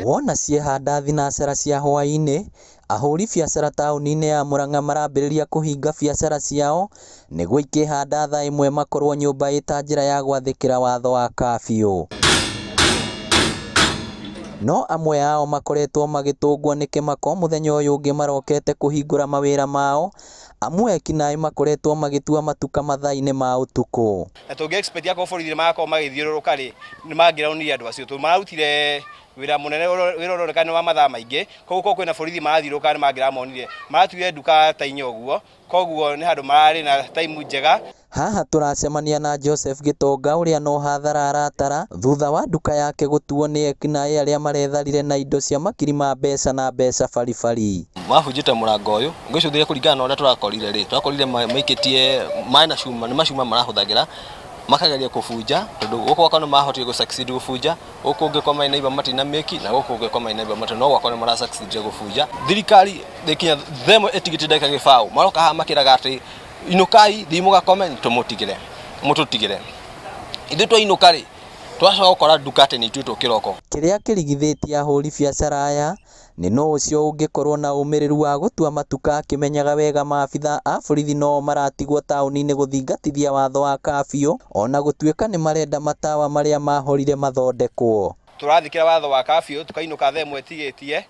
Wona ciehanda thinacara cia hwaĩ-inĩ, ahũri biacara taũni-inĩ ya Murang'a marambĩrĩria kũhinga biacara ciao nĩguo ikĩhanda thaa ĩmwe makorwo nyũmba ĩta njĩra ya gwathĩkĩra watho wa kabiũ. No amwe ao makoretwo magĩtũngwo nĩ kĩmako mũthenya ũyũ ũngĩ marokete kũhingũra mawĩra mao, amu ekinaĩ makoretwo magĩtua matuka mathaa-inĩ ma ũtukũ. Na tũngĩ expect akorwo borithi nĩ marakorwo magĩthiũrũrũka rĩ, nĩ mangĩronire andũ acio tondũ mararutire wĩra mũnene, wĩra ũroneka nĩ wa mathaa maingĩ, koguo korwo kwĩna borithi marathiũrũrũka nĩ mangĩramonire. Maratuire nduka ta inya ũguo, koguo nĩ handũ mararĩ na time njega. Haha tũracemania na Joseph Gĩtonga ũrĩa no hathara aratara thutha wa nduka yake gũtuo nĩ ekinaĩ arĩa maretharire na indo cia makiri ma mbeca na mbeca baribari. Mabunjĩte mũrango ũyũ ngĩcũthĩrĩria kũringana na ũrĩa tũrakorire rĩ, tũrakorire maikĩtie maĩ na cuma, nĩ macuma marahũthagĩra makageria kũbunja tondũ gũkũ gwakwa nĩ mahotire gũ succeed gũbunja, gũkũ ũngĩ kwa my neighbor matina mĩki na gũkũ ũngĩ kwa my neighbor matina, no gwakwa nĩ mara succeed gũbunja. Thirikari ĩkinya thaa ĩmwe ĩtigĩtie ndagĩka gĩbaũ maroka haha makĩraga atĩ inũkai thiĩ mũgakome tũmũtigĩre mũtũtigĩre. Ithuĩ twainũka rĩ, twacoka gũkora nduka atĩ nĩ ituĩtwo kĩroko. Kĩrĩa kĩrigithĩtie ahũri biacara aya nĩ nũ ũcio ũngĩkorwo na ũmĩrĩru wa gũtua matuka akĩmenyaga wega maabitha a borithi no maratigwo taũni-inĩ gũthingatithia watho wa kabiũ ona gũtuĩka nĩ marenda matawa marĩa mahorire mathondekwo. Tũrathĩkĩra watho wa kabiũ tũkainũka thaa ĩmwe ĩtigĩtie,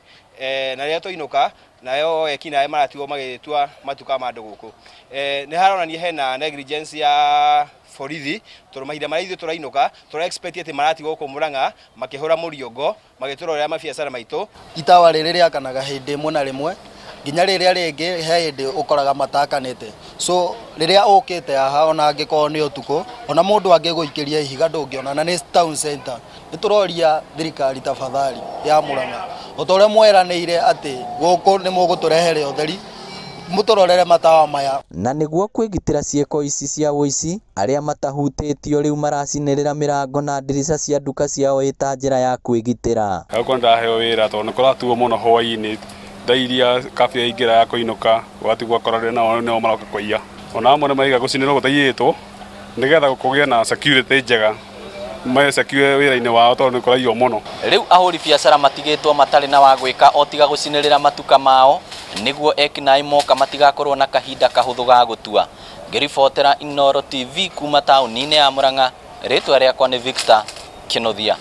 na rĩrĩa twainũka nayo ekinaĩ maratigwo magĩtua matuka ma andũ gũkũ. Nĩ haronania hena negligence ya borithi tondũ mahinda marĩa ithuĩ tũrainũka tũra expect atĩ maratigwo gũkũ Murang'a makĩhũra mũriongo magĩtũrorera mabiacara maitũ. Itawa rĩrĩ rĩakanaga hĩndĩ ĩmwe na rĩmwe nginya rĩrĩa rĩngĩ he hĩndĩ ũkoraga matakanĩte, so rĩrĩa ũkĩte haha ona angĩkorwo nĩ ũtukũ ona mũndũ angĩgũikĩria ihiga ndũngĩona, na nĩ town center. Nĩ tũroria thirikari tafadhali ya Murang'a, o ta ũrĩa mweranĩire atĩ gũkũ nĩ mũgũtũrehere ũtheri, mũtũrorere matawa maya. Na nĩguo kwĩgitĩra ciĩko ici cia ũici, arĩa matahutĩtio rĩu maracinĩrĩra mĩrango na ndirica cia nduka ciao ĩta njĩra ya kwĩgitĩra. Gũkorwo ndaheo wĩra tondũ nĩ kũratuo mũno hwaĩ-inĩ, thaa iria kabiũ yaingĩra ya kũinũka ũgatigwo ũgakora nao nĩo maroka kũiya. Ona amwe nĩ maraiga gũcinĩrwo gũtaiyĩtwo nĩgetha kũgĩe na security njega, me secure wĩra-inĩ wao tondũ nĩ kũraiywo mũno. Rĩu ahũri biacara matigĩtwo matarĩ na wa gwĩka o tiga gũcinĩrĩra matuka mao nĩguo ekinaĩ moka matigakorwo na kahinda kahũthũ ga gũtua. Ngĩribotera Inooro TV kuma taũni-inĩ ya Murang'a, rĩtwa rĩakwa nĩ Victor Kĩnuthia.